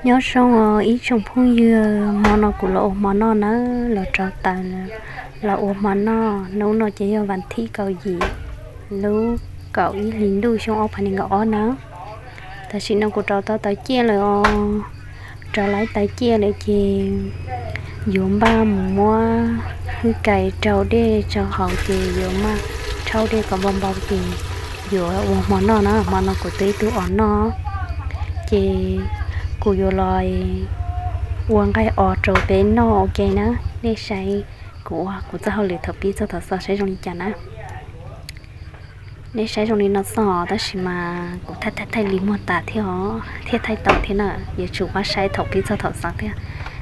Nyob zoo os ib tsoom phooj ywg, hmo no kuv los ua hmo noj nawb, los rau taws los ua hmo noj. Hnub no ces yog vas thib kaum yim, lub kaum ib hlis ntuj xyoo ob phav nees nkaum ob na. Tam sim no kuv rau tau taws ciaj lawm os, rau laib taws ciaj lawm ces yuav npaj mus muab hwj kais rau dej rau haus ces yuav maj rhaub dej kom npau npau ces yuav ua hmo noj na. Hmo no kuv twb ib tug os noj ces kuv yuav los ua nqaij os rau peb noj ua ke na. Nej saib kuv ua kuv txoj hauj lwm thaum pib txog thaum xaus saib zoo li cas na. Nej saib zoo li no xwb os, tab sis mas kuv thaij thaij thaij li muag tas thiab os, thiaj thaij tau thiab na. Yuav tsum pab saib thaum pib txog thaum xaus thiab.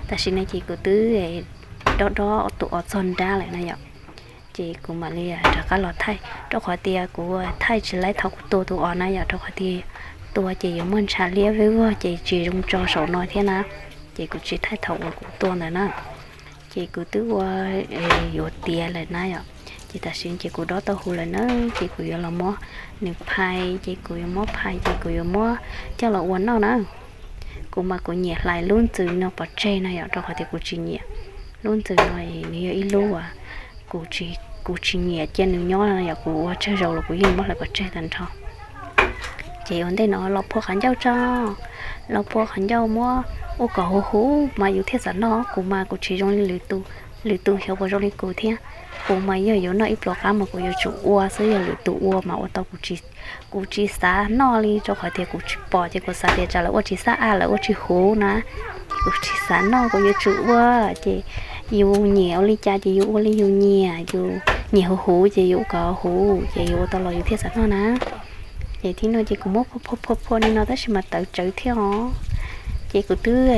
Tam sim no ces kuv twb dob dob tus os txog nrab lawm na yom. Ces kuv mam li rov qab los thaij, rau qhov tias kuv thaij tsis laib thaum kuv tua tus os na yom, rau qhov tias tua ces yuav muaj ntshav liab vej vog ces tsis zoo tso saum no thiab na. Ces kuv tsis thaij thaum uas kuv tua ntawd na. Ces kuv twb ua yuav tiav lawm na yom. Ces tam sim ces kuv dob tau huv lawm na, ces kuv yuav los muab nws phais, ces kuv yuav muab phais ces kuv yuav muab coj los ua noj na. Kuv mas kuv nyiam hlais lub ntxws no pov tseg na yom, rau qhov tias kuv tsis nyiam lub ntxws no, nws yog ib lub uas kuv tsis nyiam cia nws nyob no yom, kuv ua tsawg zaus los kuv yeej muab hlais pov tseg tag nrho. Ces ua ntej no los phua qhov ncauj tso, los phua qhov ncauj muab ua kom huv huv mas yus thiaj xav noj. Kuv mas kuv tsis zoo li lwm tus, lwm tus xyov puas zoo li kuv thiab. Kuv mas yog yuav noj ib pluas qab mas kuv yuav tsum ua xwb, yog lwm tus ua mas ua tau kuv tsis xav noj li, rau qhov tias kuv tsis pom ces kuv xav tias tsam lawv ua tsis xab a lawv ua tsis huv na. Kuv tsis xav noj kuv yuav tsum ua, ces yus nyiam ua li cas ces yus ua li yus nyiam, yus nyiam huv huv ces yus ua kom huv ces yus ua tau los yus thiaj xav noj na. Ces thib no ces kuv muab phua phua phua li no tab sis mas tawv tsawv thiab os. Ces kuv twb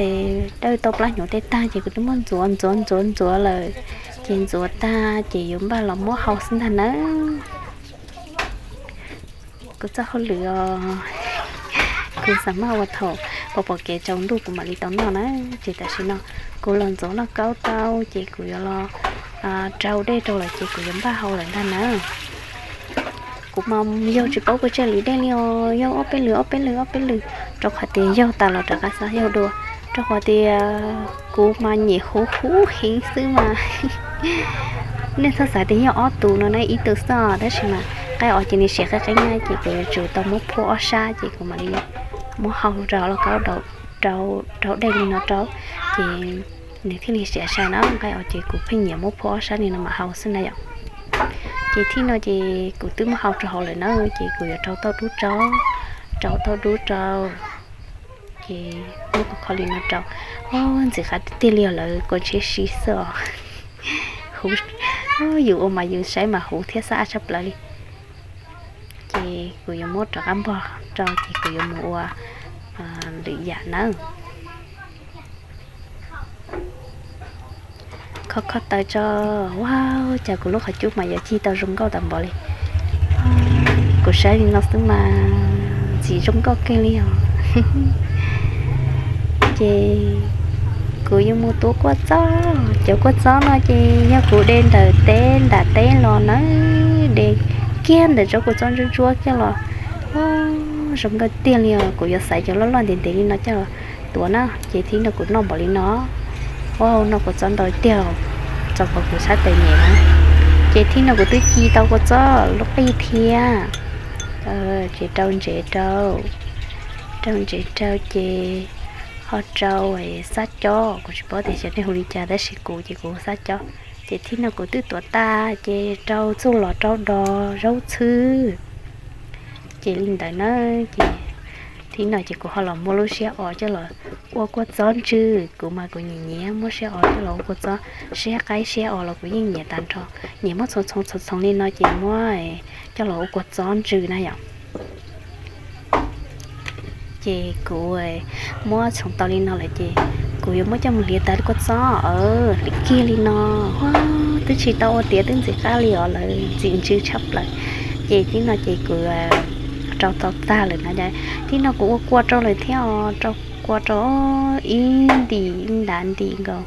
dawj tau plab hnyuv tej tag ces kuv twb muab ntxuav ntxuav ntxuav ntxuav lawm. Ces ntxuav tag ces yuav npaj los muab hau xwb ntag nawb. Kuv txoj hauj lwm os, kuv xav maj ua thaum pom pom kev tsaus ntuj kuv mam li tau noj na. Ces tam sim no kuv los ntxuav lauj kaub tau ces kuv yuav los rau dej rau lawm ces kuv yuav npaj hau lawm ntag na. Kuv mas yog tsis paub pes tsawg lwm dej li os, yog ob peb lwm ob peb lwm ob peb lwm, rau qhov tias yog tas los rov qab xav yog dua, rau qhov tias kuv mas nyiam huv huv heev xwb mas. Nej txhob xav tias yog ob tug no na, ib tug xwb os, tab sis mas nqaij os ces nws siav qeeb qeeb na, ces kuv yuav tsum tau muab phua ob sab ces kuv mam li muab hau rau lauj kaub rau dej li no rau, ces nws thiaj li siav sai na. Nqaij os ces kuv pheej nyiam muab phua ob sab li no mam hau xwb na yom. Ces thib no ces kuv twb muab hau rau hauv lawm na, ces kuv yuav rau tauj dub rau, rau tauj dub rau. Ces muab kho kho li no rau. Ntxim qab tiag tiag li os, lawv kua ntshiab si xwb os. Huv, yus ua mas yus saib mas huv thiab xab ab tshaj plaws li. Ces kuv yuav muab rov qab npog rau ces kuv yuav mus ua lwm yam nawb. Kho kho taws tso. Wow, cas kuv lub qhov cub mas yuav cig tau zoo nkauj tas npaum li. Kuv saib li no xwb mas ntxim zoo nkauj kawg li os. Ces kuv yuav mus tua kua txob. Cov kua txob no ces yog kuv de ntawm teb nram teb los na, de kiag ntawm tsob kua txob ntsuab ntsuab kiag los. Zoo nkauj tiag li os. Kuv yuav xaiv cov loj loj ntev ntev li no coj los tuav na. Ces thib no kuv noj npaum li no. Ua no kua txob ntau tiag, txog qhov kuv sab tes nyem na. Ces thib no kuv twb ci tau kua txob lub qij thiab. Ces rau ntsev rau, rau ntsev rau ces ho rau xab cob, kuv tsis paub tias xyov nej hu li cas tab sis kuv ces kuv hu xab cob. Ces thib no kuv twb tuav tag ces rau txuj lom rau dos zaub txhwb. Ces li ntawd na, ces thib no ces kuv ho los muab lub siab os coj los ua kua txob ntsws. Kuv mas kuv nyiam nyiam muab siab os coj los ua kua txob, siab qaib siab os los kuv yeej nyiam tag nrho. Nyiam muab txhoov txhoov txhoov txhoov li no ces muab coj los ua kua txob ntsws na yom. Ces kuv muab txhoov tau li no lawm ces kuv yuav muab coj mus hliv tas kua txob, hliv kiag li no. Ua, twb tsis tau ua tiav twb ntxim qab li os, lawv ntxim ntsws tshaj plaws. Ces thib no ces kuv rau tau tag lawm na. Thib no kuv ua kua rau lawm thiab os, rau kua rau ib ntim ib ntav ntim nkaus.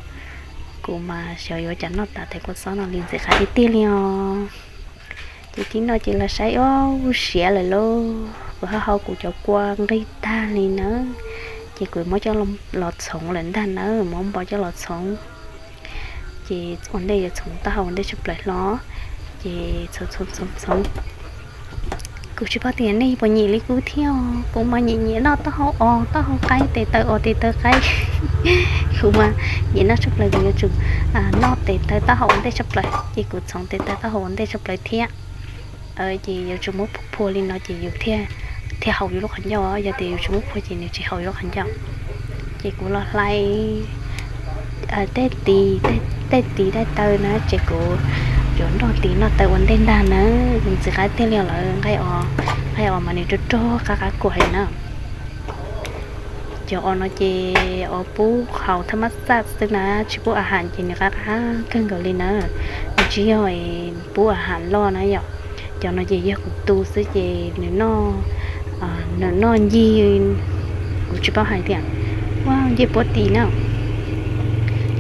Kuv mas xyov yuav cas noj tas tes kua txob no li ntxim qab tiag tiag li os. Ces thib no ces los saib, ub, siav lawm lauj. Kuv ho hau kuv cov kua nqig tag li na. Ces kuv muab coj los txhoov lawm ntag na, muab npo coj los txhoov. Ces ua ntej yuav txhoov taub hau ua ntej tshaj plaws hlo. Ces txhoov txhoov txhoov txhoov, kuv tsis paub tias nej puas nyiam li kuv thiab, kuv mas nyiam nyiam noj taub hau os taub hau qaib, tes taw os tes taw qaib. Kuv mas nyiam noj tshaj plaws, kuv yuav tsum noj tes taw taub hau ua ntej tshaj plaws, ces kuv txhoov tes taw taub hau ua ntej tshaj plaws thiab. Ces yuav tsum muab phua li no ces yus thiaj haum yus lub qhov ncauj, yog tias yus tsis muab phua ces nws tsis haum yus lub qhov ncauj. Ces kuv los hlais tej tis, tej tis tej taw na, ces kuv yuav noj tis noj taw ua ntej ntag na. Kuv ntxiv qab tiag li lawm, nqaij os, nqaij os mas nws rog rog qab qab kua heev na. Cov os no ces os pub qhauv thaj mab xaj xwb na, tsis pub a has ces nws qab qab kawg nkaus li na. Nws tsis yog pub a has loj na yom. Cov no ces yog kuv tu xwb ces nws noj, nws noj ncig, kuv tsis paub hais tias, ua ncej puab tis na.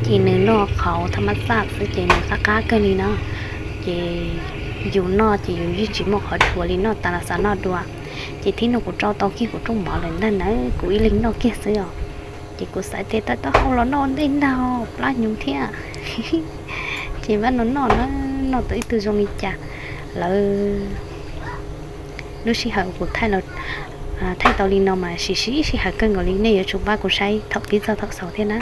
Ces nws noj qhauv thaj mab xaj xwb ces nws qab qab kawg li na. Ces yus noj ces yus yeej tsis muaj qhov dhuav li, noj tas los xav noj dua. Ces thib no kuv rau tau kiag kuv rooj mov lawm ntag na, kuv ib leeg noj kiag xwb os. Ces kuv xaiv tes taw taub hau los noj ua ntej ntag, plab hnyuv thiab. Ces npaj no noj na, noj tau ib tug zoo li cas lawm. Lub sij hawm kuv thaij tau li no mas siv sij hawm kawg nkaus li, nej yuav tsum npaj kuv saib thaum pib txog thaum xaus thiab na.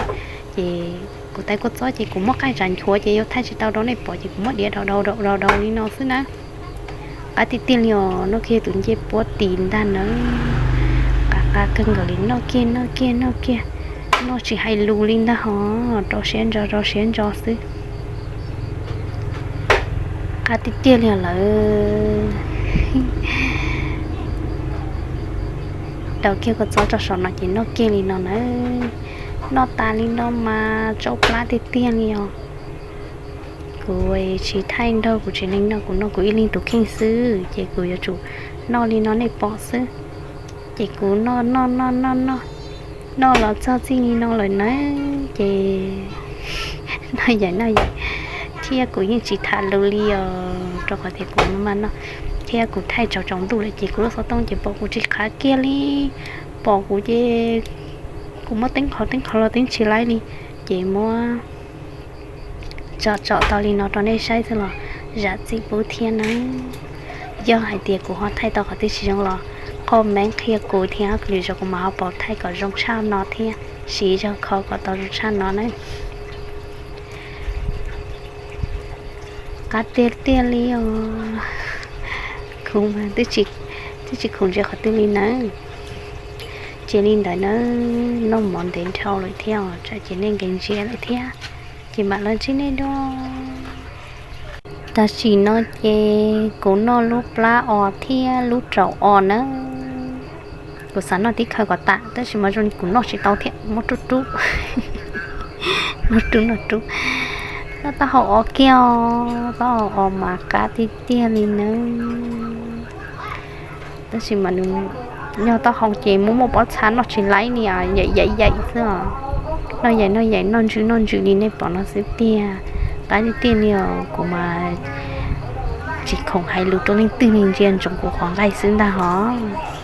Ces kuv tais kua txob ces kuv muab qaij tsam nchuav ces yuav thaij tsis tau rau nej pom ces kuv muab diav daus daus daus daus li no xwb na. Qab tiag tiag li os, noj kiag tus ncej puab tis ntag na. Qab qab kawg nkaus li, noj kiag noj kiag noj kiag, noj tsis hais lus li ntag hos, rau siab ntso rau siab ntso xwb. Qab tiag tiag li os lawm. Rau kiag kua txob rau saum no ces noj kiag li no na. Noj tas li no mas tsau plab tiag tiag li os. Kuv tsis thaij nrog kuv tsev neeg noj, kuv noj kuv ib leeg tus kheej xwb, ces kuv yuav tsum noj li no nej pom xwb. Ces kuv noj noj noj noj noj, noj los txog txij li no lawm na, ces noj yaim noj yaim thiab kuv yeej tsis tham lus li os, rau qhov tias kuv maj maj noj thiab kuv thaij tsaus tsaus ntuj lawm ces kuv lub xov tooj ces pom kuv tsis qhav kiag li, pom kuv ces kuv muab teeb qhov teeb qhov los teeb tsis laib li, ces muab tsom tsom tau li no rau nej saib xwb los zam txim pub thiab na. Yog hais tias kuv ho thaij tau qhov twg tsis zoo los comment qhia kuv thiab, lwm zaus kuv mam ho pab thaij kom zoo tshaj no thiab, siv zog kho kom tau zoo tshaj no na. Qab tiag tiag li os. Kuv mas twb tsis khoom ntsia qhov twg li nawb. Cia li ntawd na, noj mov ntev dhau lawm thiab os, tsam ces nej nkees ntsia lawm thiab, ces mam los ntsib nej dua. Tam sim no ces kuv noj lub plab os thiab lub raum os na. Kuv xav noj tib khawv kom tas tab sis mas zoo li kuv noj tsis tau thiab, muab rub rub. Noj rub noj rub. Noj taub hau os kiag os, taub hau os mas qab tiag tiag li nawb. Tab sis mas nws yog taub hau ces muaj muaj pob txha noj tsis laib li os, yaim yaim yaim xwb os. Noj yaim noj yaim noj ntsws noj ntsws li nej pom no xwb tiag. Qab tiag tiag li os, kuv mas tsis khoom hais lus rau leej twg li, ntsia ntsoov kuv qhov nqaij xwb ntag hos.